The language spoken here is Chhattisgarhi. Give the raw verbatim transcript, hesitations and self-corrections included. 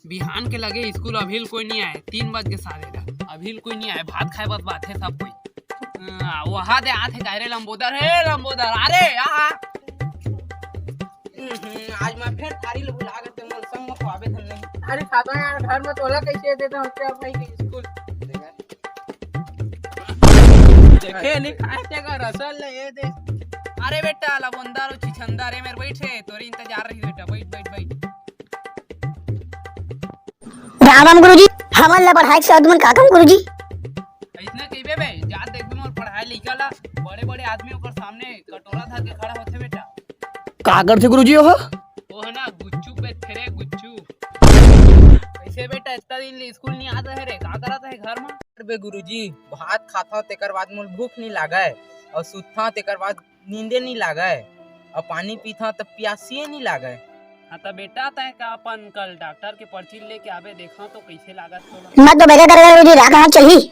बिहान के लगे स्कूल अभी ल कोई नहीं आए, तीन बज के सारे ला। अभी ल कोई नहीं आए, भात खाए बस बात है सब कोई। हाँ, वहा दे आथे का रे लंबोदर, हे लंबोदर, अरे यहाँ। हम्म, आज मैं फिर थारी ले बुला के मोर संग में खुआबे धन नहीं। अरे सादा यार, घर में तोला कैसे देता हूँ क्या भाई के स्कूल? देखे नहीं खाए ते का रसल ले ये दे। अरे बेटा लंबोदर, ओ छिछंदर, ए मेर बैठ रे, तोरे इंतजार रही बेटा, बैठ बैठ बैठ। राम राम गुरुजी, हमन ला पढ़ाई के साथ मन का काम गुरुजी? अइसने कहिबे बे, जा देखबे मोर पढ़ाई लइका ला, बड़े बड़े आदमी ओकर सामने कटोरा धर के खड़ा होथे बेटा। का करथे गुरुजी ओह? ओह ना गुच्चू बेचथे रे गुच्चू। कैसे बेटा इतना दिन ले स्कूल नहीं आता है रे, का करत है घर में? अरे बे गुरुजी, भात खाता तेकर बाद मोर भूख नहीं लागय और सुतता तेकर बाद नींदे नहीं लागय और पानी पीता तब प्यासिए नहीं लागय। हाँ त बेटा, तय का अपन कल डॉक्टर के पर्ची लेके आबे, देखा तो कैसे लागत तोला। मैं तो बेटा कर गुरुजी, राख हाथ चलही।